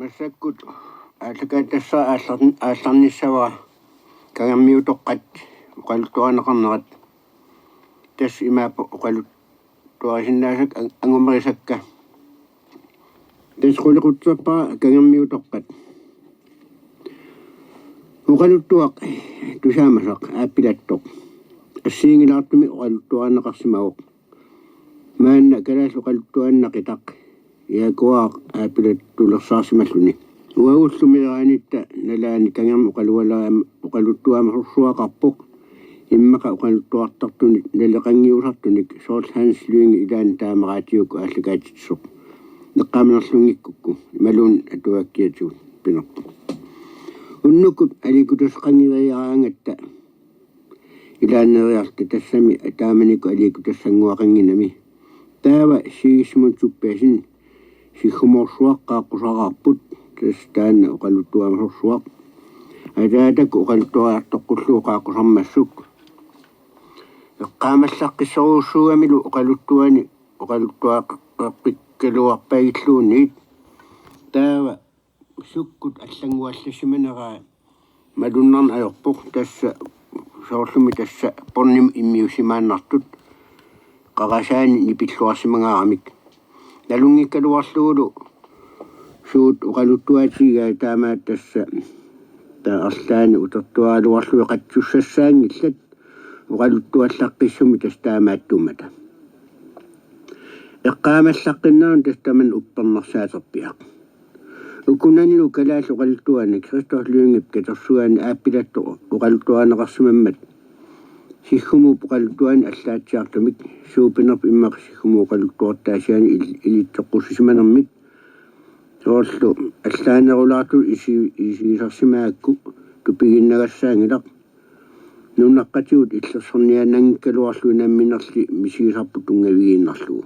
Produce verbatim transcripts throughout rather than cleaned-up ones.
Massakkut aallakaatitassara aallar-, aallarnissavara kangermiutoqqat oqaluttuarineqarnerat. Tassa imaappoq oqaluttuarisinnaasakka ang-, angumerisakka. Tassa qulequtserpara kangermiutoqqat. Oqaluttuaq tusaamasaq aappilattoq assigiinngilaartumik oqaluttuarineqarsimavoq. Maanna kalaallit oqaluttuaannaqitaq Jaakuaraq aappilattulersaarsimalluni. Uagullu meeraanitta nalaani kangerneq oqalualaa-, oqaluttuamasorsuaqarpoq. Immaqa oqaluttuartartunik naleqanngiusartunik soorlu Hans Lynge ilaanni taama raatiukkut aallakaatitsisoq. Eqqaamanerlunngikkukku imaluunniit atuakkiatigut pinerpoq. Unnukkut aliikkutassaqanngileriaraangatta ilaanneeriarta tassami taamanikkut aliikkutassannguaqannginnami. Taava Sigismund Tobiassen Siggumorsuaq qaaqqusaqarput, tassa taanna oqaluttuamasorsuaq. Ataatakkut oqaluttuariartoqqullugu qaaqqusarmassuk. Eqqaamallaqqissorujussuugamilu oqaluttuani oqaluttuaqqikkaluarpagilluunniit. Taava sukkut allannguallassimaneraa malunnarneq ajorpoq, tassa soorlumi tassa pornimut immiussimaannartut qarasaani nipilluarsimangaaramik. Nalunngikkaluarlugulu suut oqaluttuatigigai taamaat tassa taava arlaannik utertuaraluarlugit qatsussassaanngillat oqaluttuallaqqissumik tassa taamaattuummata. Eqqaamallaqqinnerani tassa tamanna uppernarsaaterpiaq. Ukunanilu kalaallit oqaluttuaanni Christoph Lyngep katersugaanni aappilattoq oqaluttuarineqarsimammat Siggumuup oqaluttuani allaatsiartumik suupinerp immaqa Siggumuup oqaluttuartaasiani il-, ilitsoqqussisimanermit soorlu allaanerulaartut isi-, isigisarsimagakku tupiginnagassaanngilaq. Nunaqqatigut illersorniaannanngikkaluarlugit namminerli misigisarput tunngavigiinnarlugu.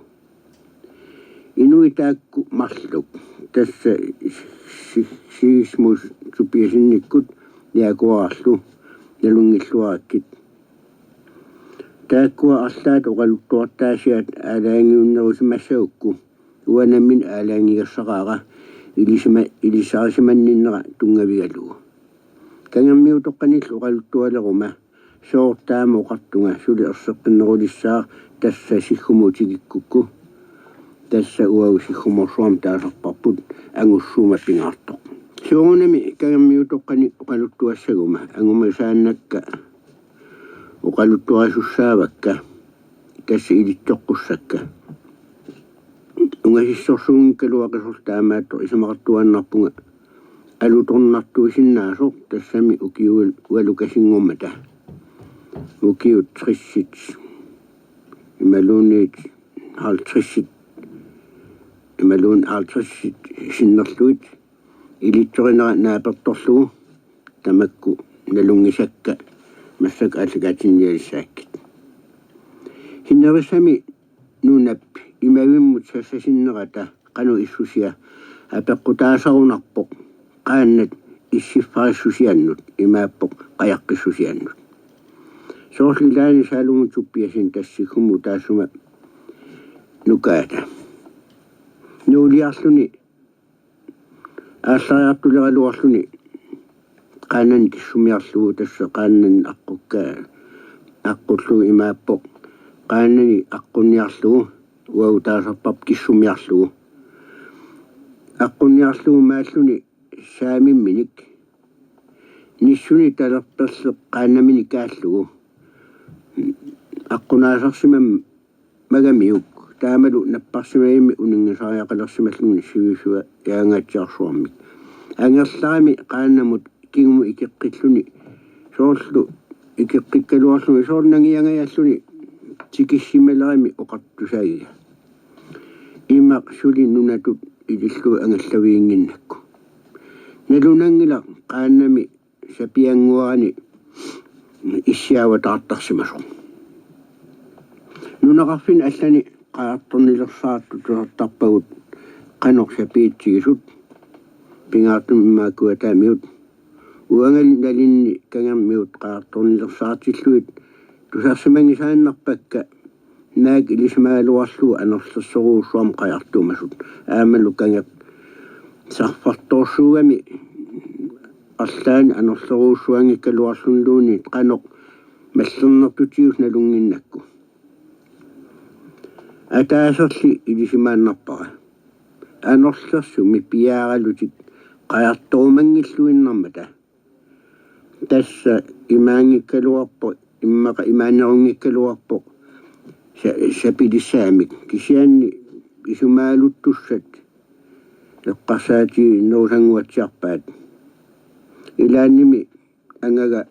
Inuit taakku marluk, tassa Si-, Si-, Sigismund Tobiassenikkut Jaakuararlu nalunngilluarakkit. Taakkua arlaat oqaluttuartaasiat aalajangiunnerusimassagukku uanga nammineq aalajangigassaraara ilisima-, ilisarisimanninnera tunngavigalugu. Kangermiutoqqanillu oqaluttualeruma sooq taama oqartunga suli erseqqinnerulissaaq, tassa Siggumuut tikikkukku. Tassa uagut Siggumorsuarmik taasarparput angussuummat pingaartoq. Soorunami kangermiutoqqanik oqaluttuassaguma angumerisaannakka oqaluttuarisussaavakka, tassa ilitsoqqussakka. Ungasissorsuunngikkaluaqisorlu taamaattoq isumaqartuaannarpunga alutornartuusinnaasoq, tassami ukiualukasinngormata. Ukiut tressit imaluunniit halvtredsit imaluunniit halvtredsit sinnerlugit ilitsorinera naapertorlugu tamakku nalunngisakka massakkut aallakaatinnialissaakkit. Hinnerissami nunap imavimmut sassasinnera qanoq issusia apeqqutaasarunarpoq qaannat issiffarissusiannut imaappoq qajaqqissusiannut. Soorlu ilaanni Salomon Tobiassen tassa Siggumuup taassuma nukaata. Nuuliarluni aallariartuleraluarluni qaannani kissumiarlugu, tassa qaannani aqqukka aqqullugu imaappoq qaannani aqqunniarlugu, uagut taasarparput kissumiarlugu. Aqqunniarlugu maalluni saamimminik nissuni talerperleq qaannaminik kaallugu aqqunaasarsimam- magamiuk taamalu napparsimavimmi uninngisariaqalersimalluni sivisuajaangaatsiarsuarmik. Angerlarami qaannamut kingumut ikeqqilluni, soorlu ikeqqikkaluarluni soorlu nangiangajalluni tikissimalerami oqartussaagiga: Imaq suli nunatut ilillugu angallaviginnginnakku. Nalunanngilaq qaannami sapiannguarani issiavataartarsimasoq. Nunaqarfinni allani qajartornilersaartut tusartarpagut qanoq sapiitsigisut, pingaartumik immaqa Kujataamiut. Uangali nalinni kangermiut qajartornilersaartillugit tusarsimanngisaannarpakka naak ilisimagaluarlugu anorlersorujussuarmik qajartuumasut. Aammalu kangeq Sarfartoorsuugami arlaanni anorlerujussuanngikkaluarluniluunniit qanoq mallernertutigisut nalunnginnakku. Ataaserli ilisimaannarpara. Anorlersumik piaaralutik qajartorumanngilluinnarmata. Tassa imaanngikkaluarpoq, immaqa imaanerunngikkaluarpoq sa-, sapilissaamik. Kisianni isumaaluttussat eqqarsaatiginerusannguatsiarpaat. Ilaannimi angaga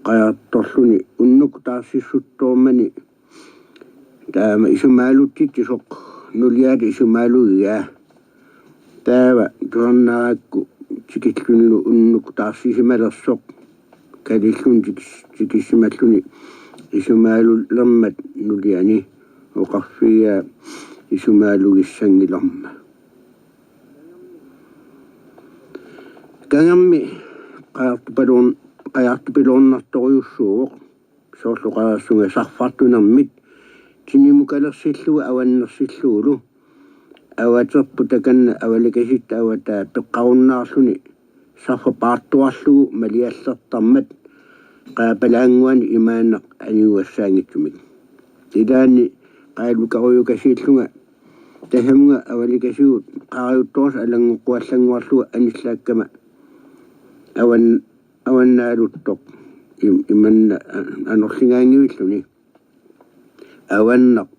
qajartorluni unnuk taarsissuttoormani taama isumaalutsitsisoq nuliata isumaalugigaa. Taava tusarnaarakku tikillunilu unnuk taarsisimalersoq kalilluni tikis-, tikissimalluni isumaalulermat nuliani oqarfigigaa isumaalugissanngilerma. Kangermi qajartupiloorn-, qajartupiloornartorujussuuvoq, soorlu oqareersunga sarfartunermit tinimukalersillugu avannersillugulu. Avaterput takanna avalikasitta avataa peqqarunnaarluni sarfapaartuarlugu maliallertarmat qaapalaannguani imaannaq anigugassaanngitsumik. Ilaanni qaalukarujukasiillunga tasamunga avalikasigut qaarajuttoorsi alanngoqquallannguarlugu anillaakkama avan-, avannaaluttoq im-, imanna a-, anorligaanngivilluni. Avannaq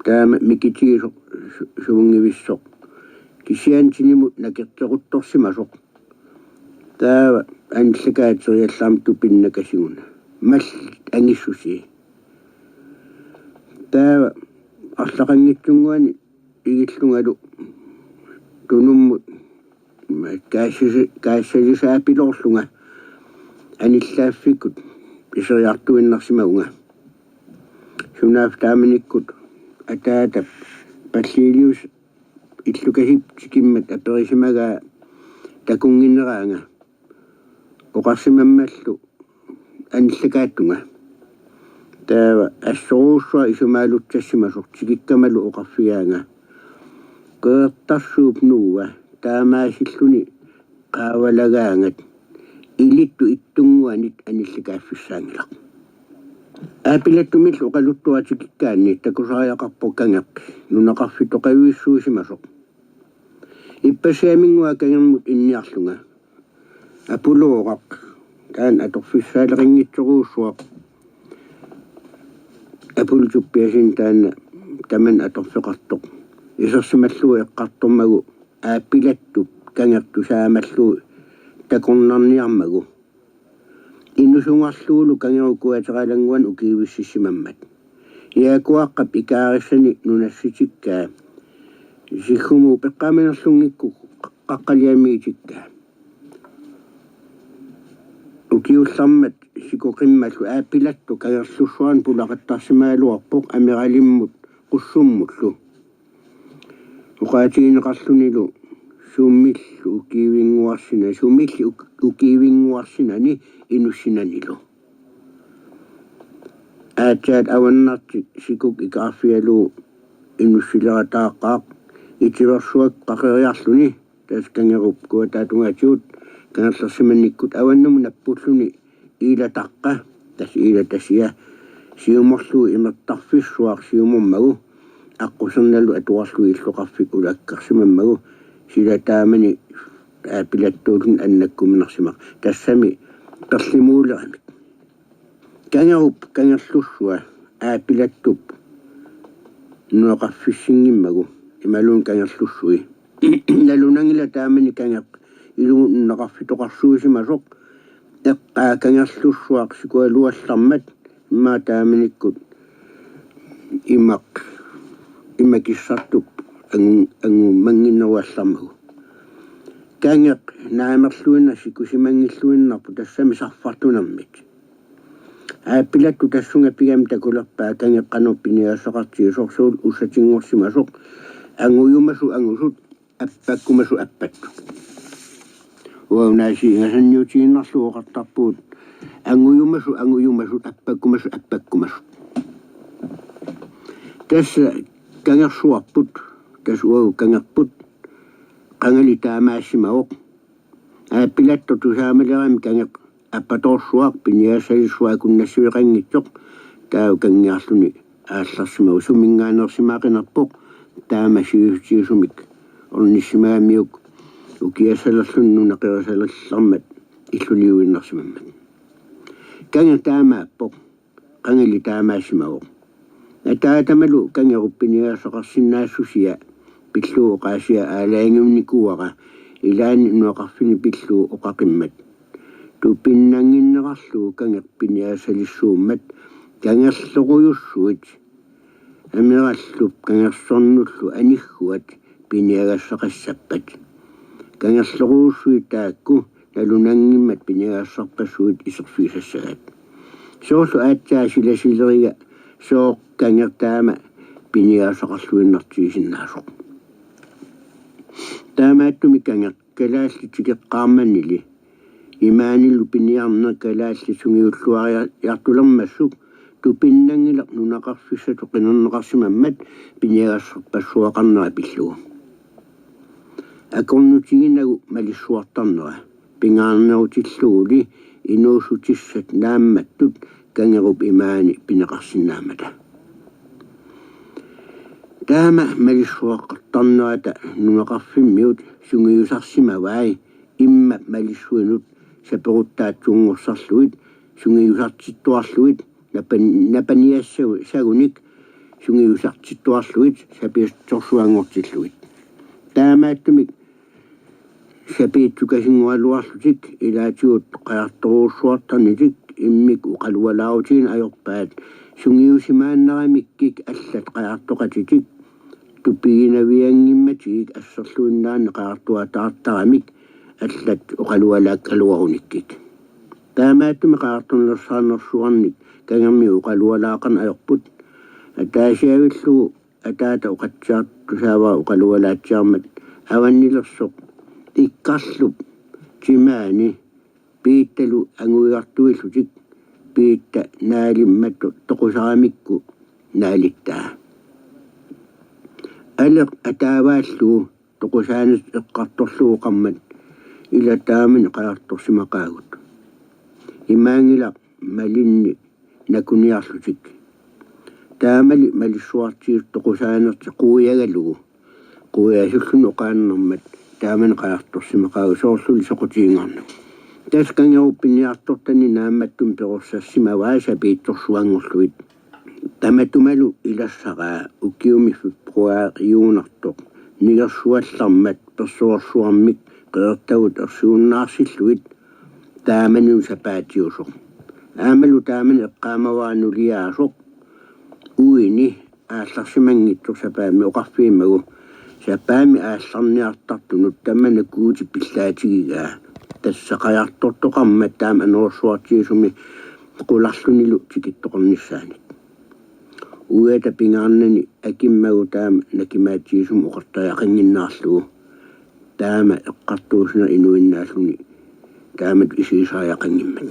taama mikitigisoq su-, suunngivissoq. Kisianni tinimut nakerteruttorsimasoq. Taava anillakaateriallaamik tupinnakasiguna. Mallit angissusii. Taava arlaqanngitsunnguani igillungalu tunummut kaassasi-, kaassalisaapiloorlunga anillaaffikkut iseriartuinnarsimavunga. Sunaaffa taamanikkut ataatap Palliilius illukasip tikimmat aperisimagaa takunnginneraanga. Oqarsimammallu anillakaattunga. Taava assorujussuaq isumaalutsassimasoq tikikkamalu oqarfigaanga: Qeqertarsuup nuua taamaasilluni qaavalagaangat ilittut ittunnguanit anillakaaffissaanngilaq. Aapilattumillu oqaluttuaq tikikkaanni takusariaqarpoq Kangeq nunaqarfitoqavissuusimasoq. Ippassaminnguaq Kangermut inniarlunga: Apulooqaq, taanna atorfissaaleqinngitsorujussuaq. Apulu Tuppiassani taanna tamanna atorfeqartoq isersimallugu eqqartormagu Aapilattup Kangertup saamallugu takornarniarmagu. Inusungarlugulu Kangerup kuateralannguani ukiivissimammat. Jaakuaqqap ikaarissani nunassitikkaa. Siggumut peqqaamanerlunngikkukku qaqqaliamiitikkaa. Ukiullarmat sikoqimmallu Aapilattup Kangerlussuarnut pulaqattarsimagaluarpoq ameralimmut qussummullu. Oqaatigineqarlunilu sumillu ukiivinnguarsinani, sumilli uk-, ukiivinnguarsinani inussinanilu. Aatsaat avannartik sikuk ikaarfigalugu inussilerataaqaaq itiversuaq qaqeriarluni, tassa Kangerup kuataatungaatigut Kangerlersimanikkut avannamut nappulluni Iilataqqa, tassa Iilatasia, siumorlugu imertarfissuaq siumormagu, aqqusernalu atuarlugu illoqarfik ulakkarsimammagu, sila taamani Aapilattuulluni annakkuminarsimaq. Tassami perlimuuleramik. Kangerup Kangerlussua Aapilattup nunaqarfissinngimmagu imaluunniit Kangerlussui. Nalunanngilaq taamani Kangeq ilumut nunaqarfitoqarsuusimasoq eqqaa Kangerlussuaq sikualuallarmat, immaqa taamanikkut imaq, imaq kissartup angu-, angumannginneruallarmagu. Kangeq naamerluinnaq sikusimanngilluinnarpoq tassami sarfartunermit. Aapilattup tassunga pigami takulerpaa Kangeq qanoq piniagassaqartigisoq, soorlu ussatinngorsimasoq angujumasut angusut, appakkumasut appattut. Uagut naasiit ingasanniutiinnarlugu oqartarpugut angujumasut angujumasut, appakkumasut appakkumasut. Tassa Kangersuarput, tassa uagut Kangerput, Qangali taamaassimavoq. Aappilattoq tusaamalerami kangeq appatoorsuaq piniagassalissuaq akunnassiveqanngitsoq, taava kanngiarluni aallarsimavoq. Suminngaanneersimaaqinerpoq taama sivisutigisumik ornissimagamiuk ukiassalerluni nunaqerisalerlarmat illuliuinnarsimammat. Kangeq taamaappoq. Qangali taamaassimavoq. Ataatamalu kangerup piniagassaqarsinnaassusia pillugu oqaasia aalajangiunnikuuara ilaanni nunaqarfinni pillugu oqaqimmat. Tupinnannginnerarlugu kangeq piniagassalissuummat kangerlorujussuit amerallup kangersornullu anigguat piniagassaqassappat. Kangerlorujussuit taakku nalunanngimmat piniagassarpassuit iserfigisassagaat. Soorlu aatsaat silasileriga sooq kangeq taama piniagassaqarluinnartigisinnaasoq. Taamaattumik kangeq kalaallit tikeqqaarmannili imaanilu piniarneq kalaallit sungiulluariartulermassuk tupinnanngilaq nunaqarfissatut qinerneqarsimammat piniagassarpassuaqarnera pillugu. Akornutiginagu malissuartarnera pingaarnerutilluguli inuussutissat naammattut kangerup imaani pineqarsinnaammata. Taama malissuaqartarnerata nunaqarfimmiut sungiusarsimavai immap malissuinut saperuttaatsunngorsarlugit sungiusartittuarlugit napan-, napaniassagunik sungiusartittuarlugit sapiitsorsuanngortillugit. Taamaattumik sapiitsukasinngoraluarlutik ilaatigut qajartorujussuartarnitik immikkut oqalualaarutigineq ajorpaat sungiusimaannaramikkik allat qajartoqatitik tupiginavianngimmatigik asserluinnaanni qajartuataartaramik allat oqalualaakkaluarunikkik. Taamaattumik qajartornersaarnersuarnik kangermiut oqalualaaqarneq ajorput. Ataasiavillugu ataata oqatsiartusaavara oqalualaatsiarmat avannilersoq ikkarlup timaani Piittalu anguigartuillutik Piitta naalimmat toqusaramikku naalittaa. Aleq ataavaallugu toqusaaneq eqqartorlugu oqarmat: Ila taamani qajartorsimaqaagut. Imaanngilaq malinni nakuniarlutik. Taamali malissuartigisut toqusaanertik quiagalugu. Quiasulluni oqaannarmat taamani qajartorsimaqaagut soorluli soqutiginngornagu. Tassa kangerup piniartortani naammattumik perorsassimavai sapiitsorsuanngorlugit. Tamatumalu ilassaraa ukiumi februaariugunartoq nigersuallarmat persorsuarmik qeqertagut ersiunnaarsillugit taamanilu sapaatiusoq. Aammalu taamani eqqaamavara nuliaasoq uini aallarsimanngitsoq sapaammi oqarfigimagu sapaammi aallarniartartunut tamanna Guutip pillaatigigaa. Tassa qajartortoqarmat taama anorersuartigisumi qularlunilu tikittoqarnissaanik. Uiata pingaarnani akimmagu taama nakimaatsigisumik oqartariaqannginnerarlugu. Taama eqqartuussineq inuinnaalluni taamatut isigisariaqanngimmat.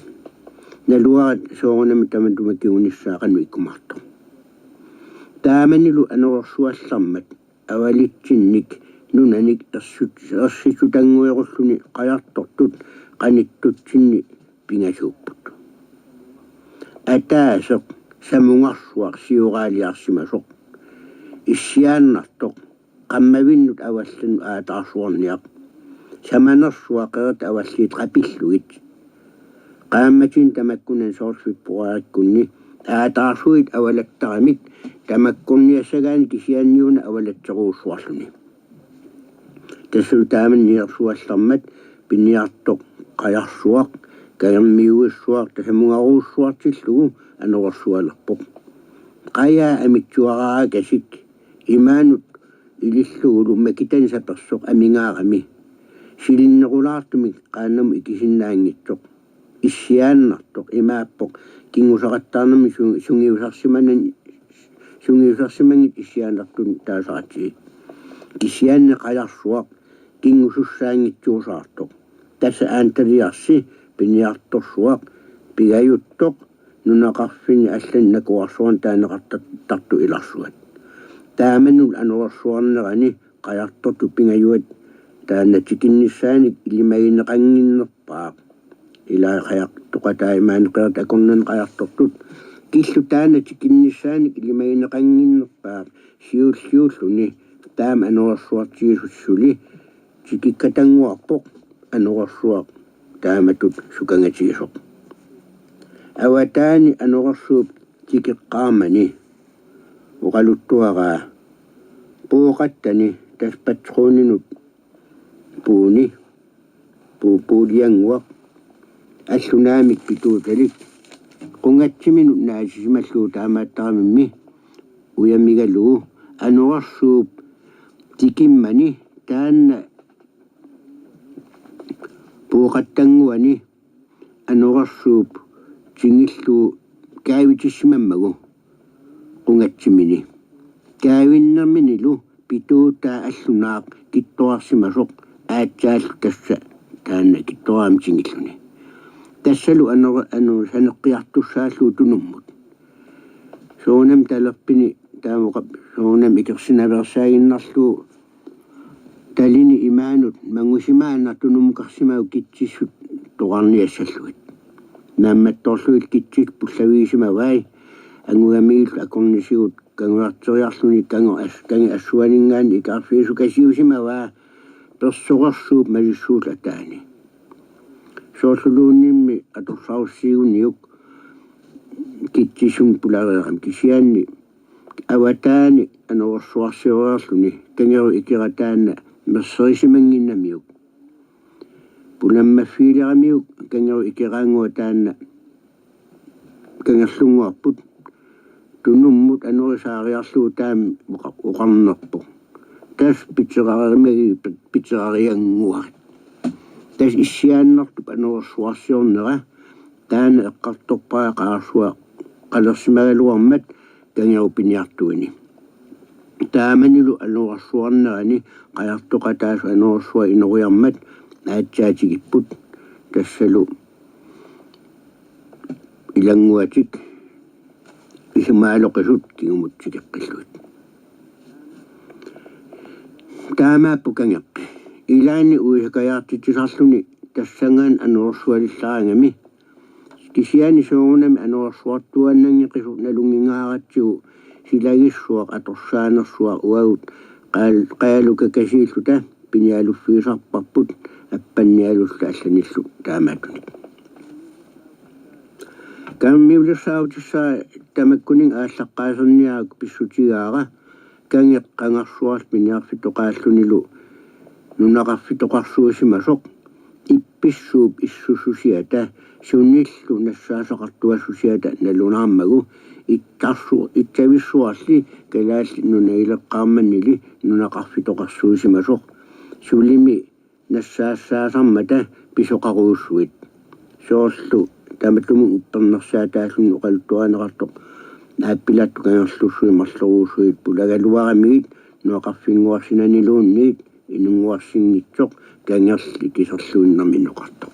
Naluara soorunami tamatuma kingunissaa qanoq ikkumaartoq. Taamanilu anorersuallarmat avalitsinnik nunanik ersut-, ersissutannguerulluni qajartortut qanittutsinni pingasuupput. Ataaseq samungarsuaq sioraaliarsimasoq. Issiaannartoq qammavinnut avallannut aataarsuarniaq. Samanersuaq qeqertat avalliit qapillugit. Qaammatini tamakkunani soorlu februaarikkunni aataarsuit avalattaramik tamakkorniassagaanni kisianniuna avalatserujussuarluni. Tassalu taamani nigersuallarmat piniartoq qajarsuaq, kangermiuissuaq tasamungarujussuartillugu anorersualerpoq. Qajaa amitsuaraarakasik imaanut ilillugulu makitani sapersoq amigaarami silinnerulaartumik qaannamut ikisinnaanngitsoq. Issiaannartoq imaappoq kinngusaqattaarnermik su-, sungiusarsimanani, sungiusarsimanngitsoq issiaannartunut taasaratsigit. Kisianni qajarsuaq kinngusussaanngitsuusaartoq. Tassa aantaliarsi piniartorsuaq pigajuttoq nunaqarfinni allani nakuarsuarni taaneqartartut ilarsuat. Taamanilu anorersuarnerani qajartortut pingajuat Taanna tikinnissaanik ilimagineqannginnerpaaq. Ilaa qajartoqataa imaani qerat akornanni qajartortut. Killu taanna tikinnissaanik ilimagineqannginnerpaaq. Siulliulluni taama anorersuartigisut suli tikikkatannguarpoq anorersuaq taamatut sukangatigisoq. Avataani anorersuup tikeqqaarmani oqaluttuaraa pooqattani tassa patroninut puuni pu-, puuliannguaq allunaamik pituutalik qungatsiminut naatisimallugu taamaattarami ujamigalugu anorersuup tikimmani taanna pooqattannguani anorersuup tingillugu kaavitissimammagu qungatsimini. Kaavinnerminilu pituutaa allunaaq kittorarsimasoq aatsaallu tassa taanna kittoraamik tingilluni. Tassalu anor-, anor-, saneqqiartussaallugu tunummut. Soorunami talerpini taama oqa-, soorunami ikersinnaveersaaginnarlugu talini imaanut mangusimaannaq tunummukarsimavoq kitsissut toqqarniassallugit. Naammattorlugit kitsisut pullavigisimavai angugamigillu akornisigut kanguarteriarluni kangu as-, kangi assuaninngaanniit ikaarfigisukasiusimavaa persorersuup malissuullu ataani. Soorluluunniimmi atorsarussiiguniuk kitsissunik pulareerami kisianni avataani anorersuarsioreerluni kangeruk ikera taanna merserisimanngimmiuk. Pulammaffigileraamiuk kangeruk ikeraannguaq taanna kangerlunnguarput tunummut anorisaariarlugu taama oqa-, oqarnerpoq. Tassa piterarimi-, piterariannguarit. Tassa issiaannartup anorersuarsiornera taanna eqqartorpara qaarsuaq qalersimagaluarmat kangeruk piniartuini. Taamanilu anorersuarnerani qajartoqataasut anorersuaq inoriarmat aatsaat tikipput tassalu ilannguatik isumaaloqisut kingumut tikeqqillugit. Taamaapput kangeq. Ilaanni uisakajaartitsisarluni tassanngaannaq anorersualillaarigami. Kisianni soorunami anorersuartuaannanngeqisoq nalunngingaaratsigu silagissuaq atorsaanersuaq uagut qal-, qalukakasiilluta pinialuffigisarparput appannialulluta allanillu taamaattunik. Kangermiulersaarutissara tamakkuninnga aallaqqaaserniaruk pissutigaara kangeq qangarsuarlu piniarfitoqaallunilu nunaqarfitoqarsuusimasoq ippissuup issussusiata sunillu nassaasaqartuassusiata nalunaarmagu itsarsu-, itsavissuarli Kalaallit Nunaat ileqqaarmannili nunaqarfitoqarsuusimasoq sulimi nassaassaasarmata pisoqarujussuit. Soorlu tamatumunnga uppernarsaataa ulluni oqaluttuarineqartoq aappilattoq kangerlussuit marlorujussuit pulagaluaramigit nunaqarfinnguarsinaniluunniit inunnguarsinngitsoq kangerli kiserluinnarmik inoqartoq.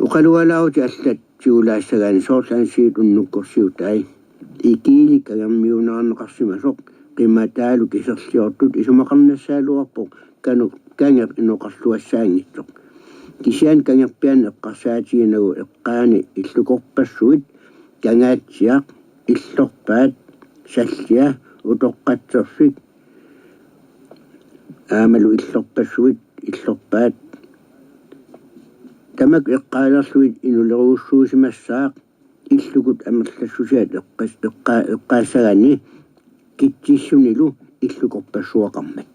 Oqalualaarutit allat tigulaassagaanni soorlu Ansiit unnukkorsiutai ikiilik kangermiunerarneqarsimasoq qimataalu kiserliortut isumaqarnassagaluarpoq kanu-, kangeq inoqarluassaanngitsoq. Kisianni kangerpianni eqqarsaatiginagu eqqaani illukorpassuit, kangaatsiaq, illorpaat, sallia, utoqqatserfik, aammalu illorpassuit, illorpaat. Tamakku eqqaalerlugit inulerujussuusimassaaq illukut amerlassusiat eqqas-, eqqa-, eqqaassagaanni kitsissunilu illukorpassuaqarmat.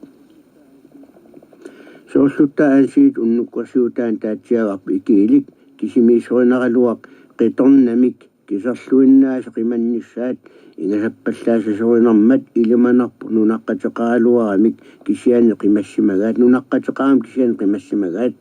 Soorluttaa Ansiit unnukkorsiutaani taatsiagarput ikiilik kisimiissorinaraluaq qitornamik kiserluinnaasa qimannissaat ingasappallaassasorinarmat ilimanarpoq nunaqqateqaraluaramik kisianni qimassimagaat, nunaqqateqaramik kisianni qimassimagaat.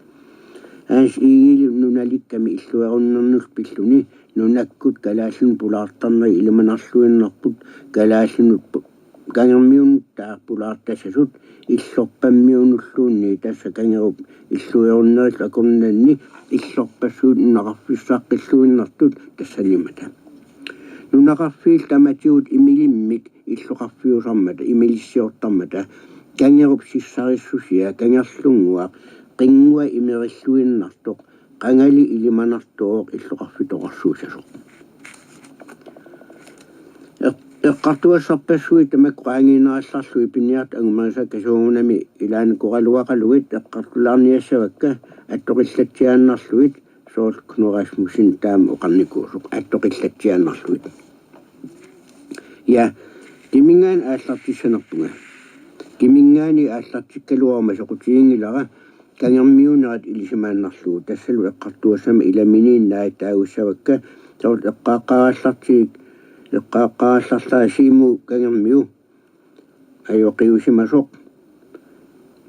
Hans Egedep nunalikkami illuerunnernullu pilluni nunakkut kalaallinut pulaartarneri ilimanarluinnarput kalaallinut pu-, kangermiunut taarpulaartassasut illorpammiunulluunniit tassa kangerup illuerunnerillu akornanni illorpassuit nunaqarfissaqqilluinnartut tassaniimmata. Nunaqarfiillu tamatigut imilimmik illoqarfiusarmata, imilissiortarmata, Kangerup sissarissusia kangerlunnguaq qinnguaq imerilluinnartoq qangali ilimanartuuvoq illoqarfitoqarsuussasoq. Eq-, eqqartugassarpassuit tamakku qaangiinnarallarlugit piniartut angumerisakka soorunami ilaannakoraluaqalugit eqqartulaarniassavakka attoqillatsiaannarlugit soorlu Knud Rasmussen taama oqarnikuusoq attoqillatsiaannarlugit. Ja, kiminngaanniit aallartissanerpunga. Kiminngaanniit aallartikkaluaruma soqutiginngilara kangermiuunerat ilisimaannarlugu tassalu eqqartugassama ilaminiinnaat taagussavakka soorlu eqqaaqqaarallartigik eqqaaqqaarallarlaa Siumup kangermiu ajoqiusimasoq.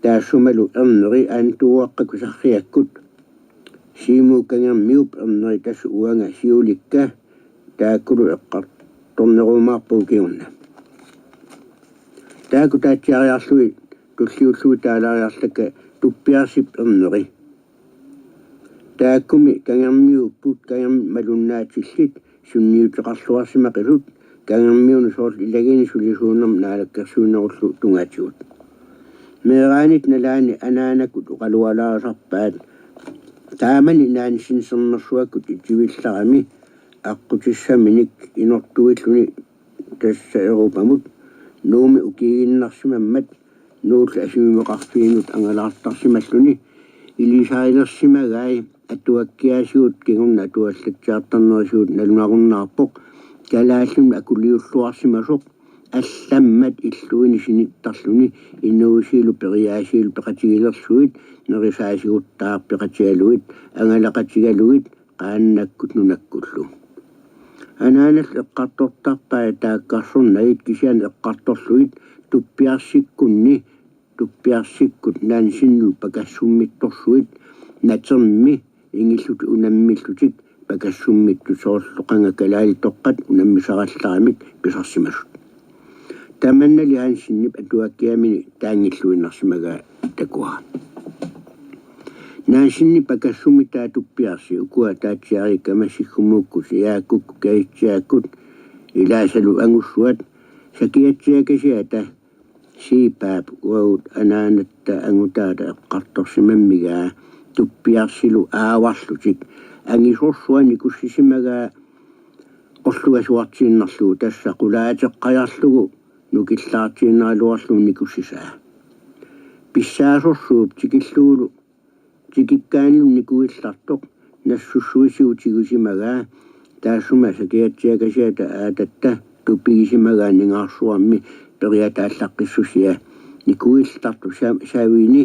Taassumalu erneri antuuaqqaku sarriakkut. Siumup kangermiup erneri tassa uanga siulikka taakkulu eqqartornerumaarpagut kingorna. Taakku taatsiariarlugit tulliullugit taalaariarlakka Tuppiarsip erneri. Taakkumi kangermiuupput kangermit malunnaatillit sunniuteqarluarsimaqisut kangermiunut soorlu ilagiinnut sulisuunermut naalakkersuinerullu tungaatigut. Meeraanitta nalaani anaanakkut oqalualaarisarpaat. Taamani Nansen Sermersuakkut itivillarami aqqutissaminik inortuilluni tassa Europamut Nuummi ukiiginnarsimammat Nuullu Asimimeqarfiinut angalaartarsimalluni ilisarilersimagai atuakkiaasigut kingorna atuallatsiartarnerisigut nalunarunnaarpoq kalaalluni akuliulluarsimasoq allammat illuini sinittarluni inuusiilu periaasiilu peqatigilerlugit nerisaasiguttaaq peqatigalugit angalaqatigalugit qaannakkut nunakkullu. Anaanallu eqqartortarpai taakkarsornagit kisianni eqqartorlugit Tuppiarsikkunni Tuppiarsikkut Nansenillu pakassummittorsuit natermi ingillutik unammillutik pakassummittut soorlu qanga kalaallitoqqat unammisarallaramik pisarsimasut. Tamannali Hansenip atuakkiamini taanngilluinnarsimagaa takuara. Nansenip pakassummitaa Tuppiarsi ukua taatsiariikkama Siggumuukkut Jaakukkut Keitsiakkut ilaasalu angussuat sakiatsiakasiata Siipaap uagut anaanatta angutaata eqqartorsimammigaa Tuppiarsilu aavarlutik angisorsua nikussisimagaa orlugasuartiinnarlugu tassa qulaateqqajarlugu nukillaartiinnaraluarlugu nikussisaa. Pissaasorsuup tikillugulu tikikkaanillu nikuillartoq nassussuisigut tigusimagaa taassuma sakiatsiakasiata aatatta tupigisimagaa ningaarsuarmi periataallaqqissusia nikuillartoq sa-, savini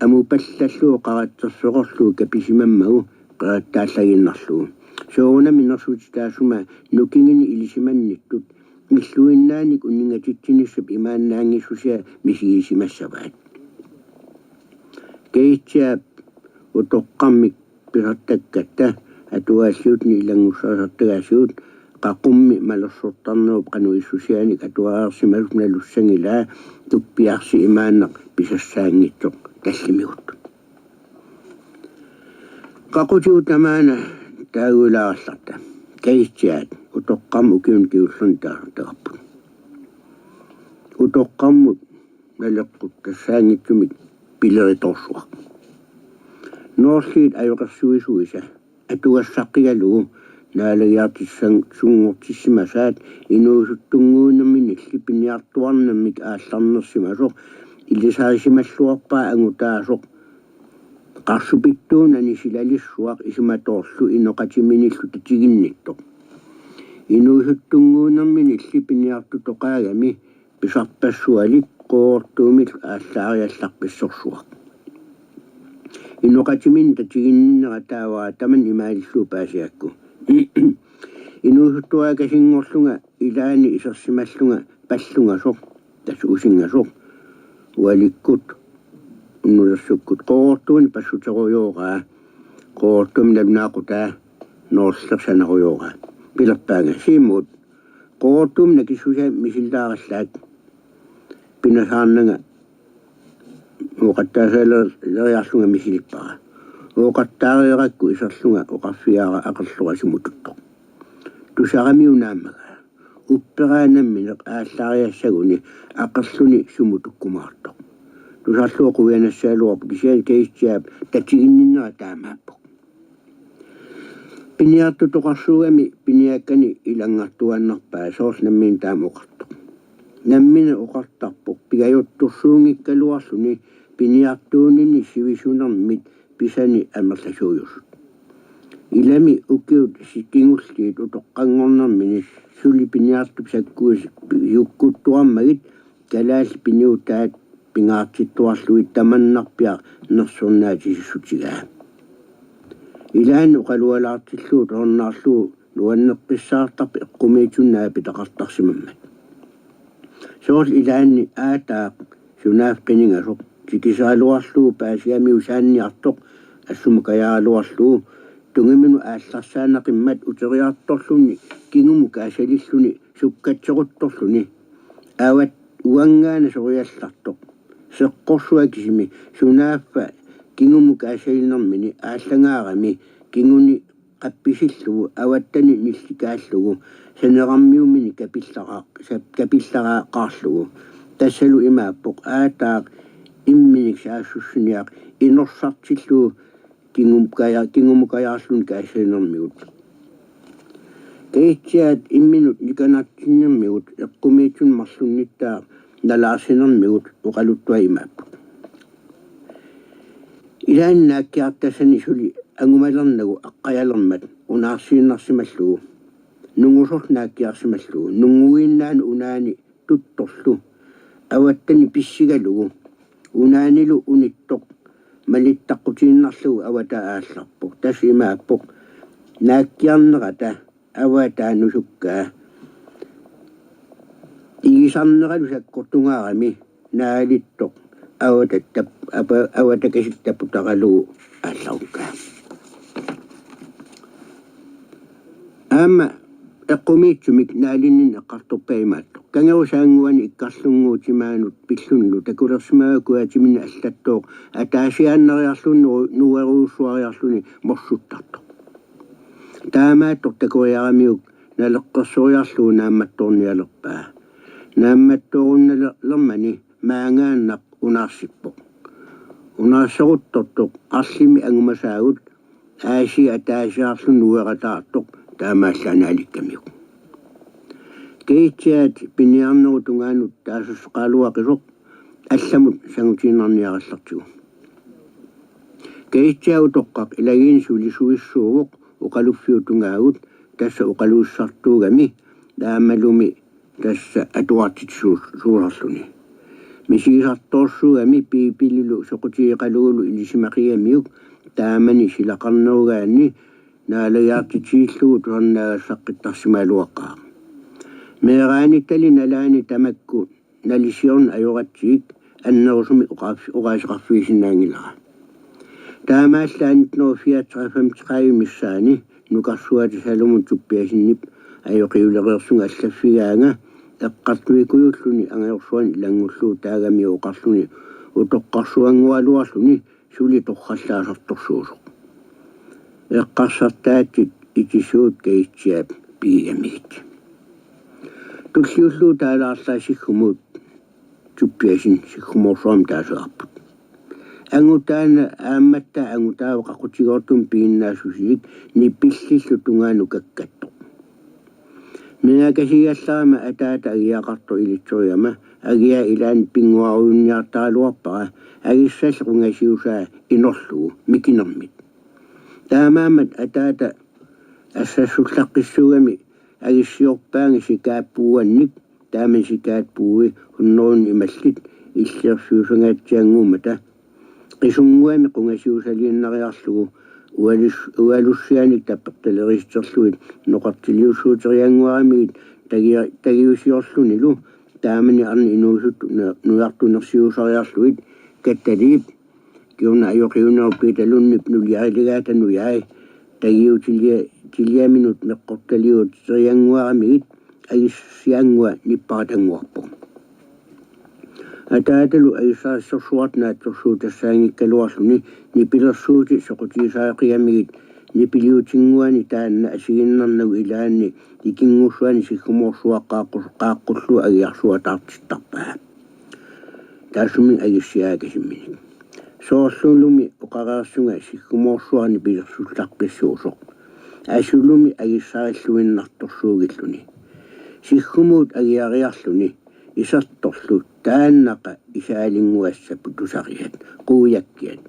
amupallallugu qaratserfeqarlugu kapisimammagu qerattaallagiinnarlugu. Soorunami nersutit taassuma nukinginik ilisimannittut illuinnaanik uningatitsinissap imaannaanngissusia misigisimassavaat. Keitsiaap utoqqarmik pisartakkatta atuaalliutini ilanngussarisartagaasigut qaqummi malersortarnerup qanoq issusianik atuareersimasoq nalussanngilaa Tuppiarsi imaannak pisassaanngitsoq tallimigut. Qaqutigut tamaana taaguilaarallarta. Keitsiaat utoqqarmut ukiuni kingullerni taasartagarput. Utoqqarmut naleqqutassaanngitsumik pileritoorsuaq. Noorliit ajoqersuisuisa atugassaqqigalugu naalagiartissanngortissimasaat inuusuttunnguunerminilli piniartuarnermik aallarnersimasoq ilisarisimalluarpaa angutaasoq qarsupittuunani silalissuaq isumatoorlu inoqatiminillu tatiginnittoq. Inuusuttunnguunerminilli piniartutoqaagami pisarpassualik Qoorup Tuumillu aallaariallaqqissorsuaq. Inoqatiminnik tatiginninnera taava tamanna imaalillugu paasigaakku. Inuusuttuaakasinngorlunga ilaanni isersimallunga pallungasoq, tassa usinngasoq, ualikkut unnulersukkut Qoorup Tuumini passuterujooraa, Qoorup Tuumini nalunaaqutaa Noorleq sanarujooraa. Pilerpaanga: Siumut, Qoorup Tuumini nakissusia misilaarallaat. Pinasaarnanga ooqattaasaaleriarlunga misilippara. Ooqattaareerakku iserlunga oqarfigaara aqerlora simututtoq: Tusaramiuk naammagaa? upperaa nammineq aallaariassaguni aqerluni sumut tukkumaartoq. Tusarlugu quianassagaluarpoq kisianni Keitsiaap tatiginninnera taamaappoq. Piniartutoqarsuugami piniakkani ilanngartuaannarpaa soorlu nammineq taama oqartoq. Nammineq oqartarpoq pigajuttorsuunngikkaluarluni piniartuunini sivisunermit pisani amerlasuujusut. Ilami ukiut si-, kingulliit utoqqanngornermini suli piniartup sakkuis-, jukkuttuarmagit kalaallit piniutaat pingaartittuarlugit tamannarpiaq nersornaatisissutigaa. Ilaanni oqalualaartillugu tornaarlugu nuanneqqissaartarpoq eqqumiitsunik naapitaqartarsimammat. Soorlu ilaanni aataaq sunaaffa qiningasoq tikisaraluarlugu paasigamiuk saanniartoq assumakajaaraluarlugu tungiminut aallarsaanaqimmat uteriartorluni kingumut kaasalilluni sukkatseruttorluni avat uanngaana soriallartoq. Seqqorsuaq kisimi sunaaffa kingumut kaasalinermini aallagaarami kinguni qappisillugu avattani nillikaallugu sanerarmiummini kapillara-, sa-, kapillaraqaarlugu. Tassalu imaappoq aataaq imminik saassussiniaq inorsartillugu kingumukaja-, kingumukajaarluni kaasalinermigut. Keitsiaat imminut nikanartinnermigut eqqumiitsunik marlunnittaaq nalaarsinermigut oqaluttuat imaapput. Ilaanni naakkiartassani suli angumalernagu aqqajalermat unaarsiinnarsimallugu. Nungusorlu naakkiarsimallugu. Nunguiinnaanut unaani tuttorlu. Avattani pissigalugu. Unaanilu unittoq malittaqqutiinnarlugu avataa aallarpoq. Tassa imaappoq. Naakkiarnerata avataa nusukkaa. Igisarneralu sakkortungaarami naalittoq. Avatat tap-, apa-, avatakasik taputaralugu aallarukkaa. Aamma eqqumiitsumik naalinninneq eqqartorpaat imaattoq. Kangerusaannguani ikkarlunnguup timaanut pillunilu takulersimavaa kujaatiminni allattooq ataasiaannariarluni nu-, nuerujussuariarluni morsuttartoq. Taamaattoq takoriaramiuk naleqqersoriarlugu naammattoornialerpaa. Naammattoorunnalermani maangaannaq unaarsippoq. Unaarseruttortoq arlimi angumasaagut aasiit ataasiarluni nuerataartoq taamaallaat naalikkamiuk. Keitsiaat piniarnerup tungaanut taasassuaqaluaqisoq allamut sangutiinnarniarallartigu. Keitsiaap utoqqaq ilagiinnaq sulisuissuuvoq oqaluffiup tungaagut tassa oqaluussisartuugami taamaalumi tassa atuartitsisuusarluni. Misigisartoorsuugami Biibililu soqutigeqalugulu ilisimaqigamiuk taamani silaqarnerugaanni naalagiartitsiillugu tusarnaagassaqqittarsimagaluaqaaq. Meeraanittali nalaani tamakku nalisiorneq ajoratsigik annerusumik oqaaf-, oqaaseqarfigisinnaanngilara. Taamaallaat nitten hundrede fireogtredive-tredive missaani nukarsuata Salomon Tobiassenip ajoqiulereersunga allaffigaanga eqqartuikujulluni angajorsuani ilanngullugu taagamiuk oqarluni utoqqarsuanngualuarluni suli torrallaasartorsuusoq. Eqqarsartaatsit itisuut Keitsiaap pigigamigit. Tulliullugu taalaarlaa Siggumuut Tobiassen Siggumoorsuarmut taasagarput. Angutaana aammattaaq angutaavoq qaqutigoortumik piginnaassusilik nipillillu tungaanut kakkattoq. Meerakaasigallarama ataata agiaqartoq ilitsorigama agiaa ilaanni pinnguarujunniartaraluarpara agissalli qungasiusaa inorlugu mikinermit. Taamaammat ataata assassullaqqissuugami agissiorpaanga sikaat puuannik taamani sikaat puui hunnorujunnik imallit illiorfiusangaatsiannguummata qisunnguamik qungasiusaliinnariarlugu ualus-, ualussianik tapertalerisiterlugit noqartiliussuuteriannguaramigit tagia-, tagiusiorlunilu taamani arnat inuusuttut nu-, nujartunersiusariarlugit Kattaliip kingorna ajoqiunerup Piita Lundip nuliarilegaata nujai tagiutilia-, tiliaminut meqqortaliuteriannguaramigit agissiaannguaq nipparatannguarpoq. Ataatalu agissarsiorsuartut naatsorsuutassaanngikkaluarluni nipilersuutit soqutigisariaqqigamigit nipiliutinnguani taanna asigiinnarnagu ilaanni ikinngussuani Siggumoorsuaq qaaqqu-, qaaqqullugu agiarsuataartittarpaa. Taassumik agissiaakasimminik. Soorlulumi oqareersunga Siggumoorsuaq nipilersullaqqissuusoq. Asulumi agissarilluinnartorsuugilluni. Siggumuut agiariarluni isertorlu taannaqa isaalinnguassaput tusariat, quiakkiat.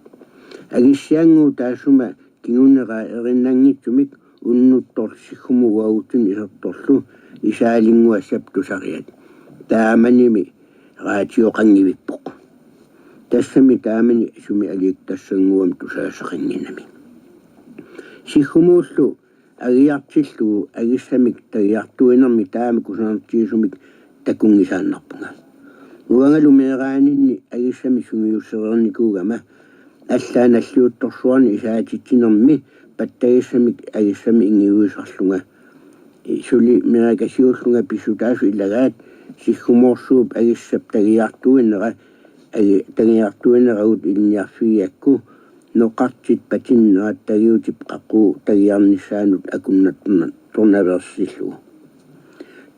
Agissiannguup taassuma kingunera erinnanngitsumik unnuttorlu Siggumuup uagutsinnut isertorlu isaalinnguassaput tusariat. Taamanimi raatioqanngivippoq. Tassami taamani sumi aliikkussannguamik tusagassaqannginnami. Siggumuullu agiartillugu agissamik tagiartuinermi taama kusanartigisumik takunngisaannarpunga. Uangalu meeraaninni agissamik sungiussereernikuugama allaat nalliuttorsuarnik isaatitsinermi pattagissamik agissamik inngiuisarlunga. Suli meerakasiullunga pissutaasut ilagaat Siggumoorsuup agissap tagiartuinera, agi-, tagiartuineragut ilinniarfigigakku noqartit patinnerat tagiutip qaqugu tagiarnissaanut akunnattornaveersillugu.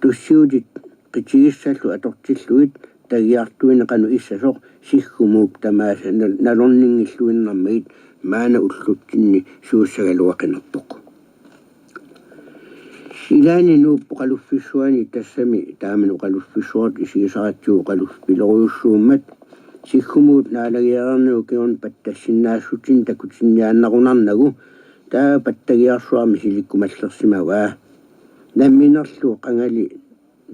Tussiutit qitigissallu atortillugit tagiartuineq qanoq issasoq Siggumuup tamaasa nal-, nalorninngilluinnarmagit maanna ullutsinni suussagaluaqinerpoq. Ilaanni Nuup oqaluffissuani tassami taamani oqaluffissuartut isigisaratsigu oqaluffilorujussuummat Siggumuut naalagiareernagu kingorna pattassinnaassutsinnik takutinniaannarunarnagu taava pattagiarsuarmi silikkumallersimavaa. Namminerlu qangali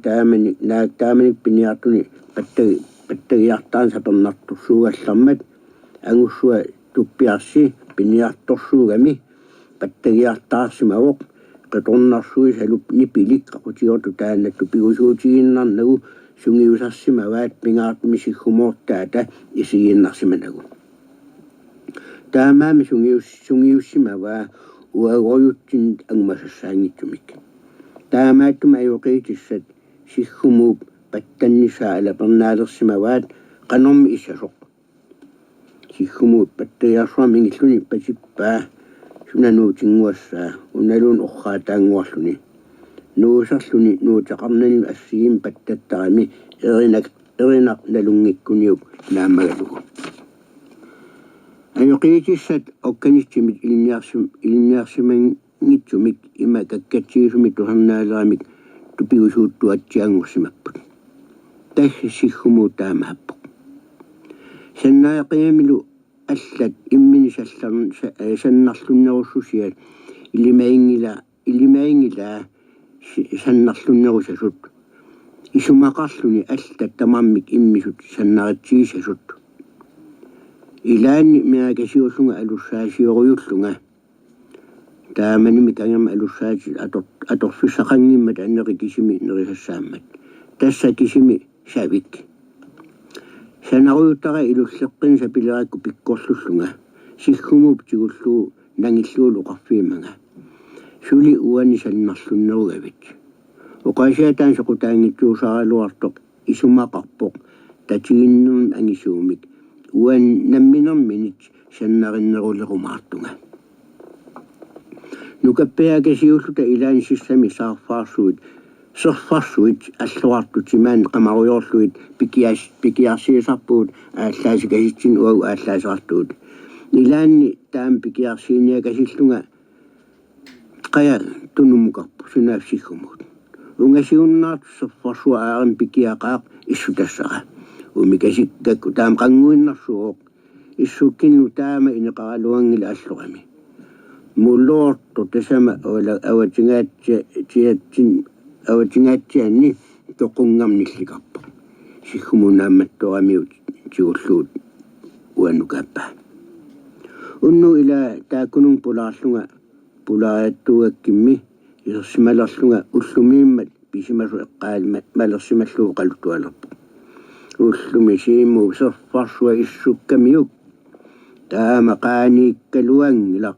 taamani, naak taamani piniartuni pattagi-, pattagiartaarneq sapernartorsuugallarmat angussua tuppiarsi piniartorsuugami pattagiartaarsimavoq, qitornarsuisalup nipilik qaqutigoortoq taanna tupigusuutigiinnarnagu sungiusarsimavaat pingaartumik Siggumoortaata isigiinnarsimanagu. Taamaammat sungius-, sungiussimavaa uagutsinnut angumasassaanngitsumik. Taamaattumik ajoqiitissat Siggumuup pattannissaa alapernaalersimavaat qanormi issasoq. Siggumuut pattagiarsuarmik ingilluni patippaa suna nuutinnguassaa, unaluunniit orraataannguarluni. Nuuserluni nuuteqarnani assigiimmik pattattarami erinak-, erinaq nalunngikkuniuk naammagalugu. Ajoqiitissat okkanitsimit ilinniarsim-, ilinniarsimanngitsumik ima kakkatsigisumik tusarnaaleramik tupigusuuttuatsiaanngorsimapput. Tassa Siggumuut taamaappoq. Sannareqigamilu allat imminik sallarn-, sa-, eh, sannarlunnerussusiat ilimaginngila-, ilimaginngilaa si-, sannarlunnerusasut. Isumaqarluni allat tamarmik immisut sannaritsigisasut. Ilaanni meerakasiullunga alussaasiorujullunga. Taamanimi kangermi alussaatit ator-, atorfissaqanngimmat anerit kisimi nerisassaammat. Tassa kisimi savik. Sanarujutara ilulleqqinneq sapilerakku pikkorlullunga. Siggumuup tigullugu nangillugulu oqarfigimmaga: Suli uani sannarlunnerugavit. Oqaasiataani soqutaanngitsuusaaraluartoq isumaqarpoq tatiginninnermik angisuumik uani namminerminit sannarinnerulerumaartunga. Nukappiaakasiulluta ilaanni sissami saarfaarsuit, serfarsuit allorartut timaani qamarujoorlugit pikias-, pikiarsiisarpugut aallaasikasitsinni uagut aallaaseqartugut. Ilaanni taama pikiarsiiniakasillunga qaja tunumukarpoq sunaaffa Siggumuut. Ungasiunnaartoq serfarsuaq aarami pikiaqaaq issutassara. Umikasikkakku taama qannguinnarsuuvoq. Issukkinnut taama ineqaraluanngilaq allorami. Muloortoq tassami avala-, avatingaatsi-, tiatsin-, avatingaatsianni toqunngami nillikarpoq. Siggumuut naammattooramiuk tigullugu uannukaappaa. Unnugu ilaa taakkununnga pulaarlunga pulaariattuugakkimmi isersimalerlunga ullumiimmat pisimasoq eqqaama-, malersimallugu oqaluttualerpoq: Ullumi Siumup serfarsuaq issukkamiuk. Taama qaaniikkaluanngilaq.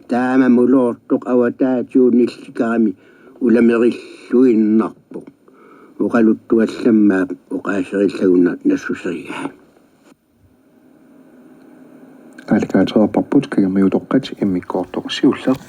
Taama muloortoq avataatigut nillikarami ulamerilluinnarpoq. Oqaluttuallammaap oqaaserillaguna nassuserigaa. Aallakaatitaarparput Kangermiutoqqat immikkoortoq siulleq.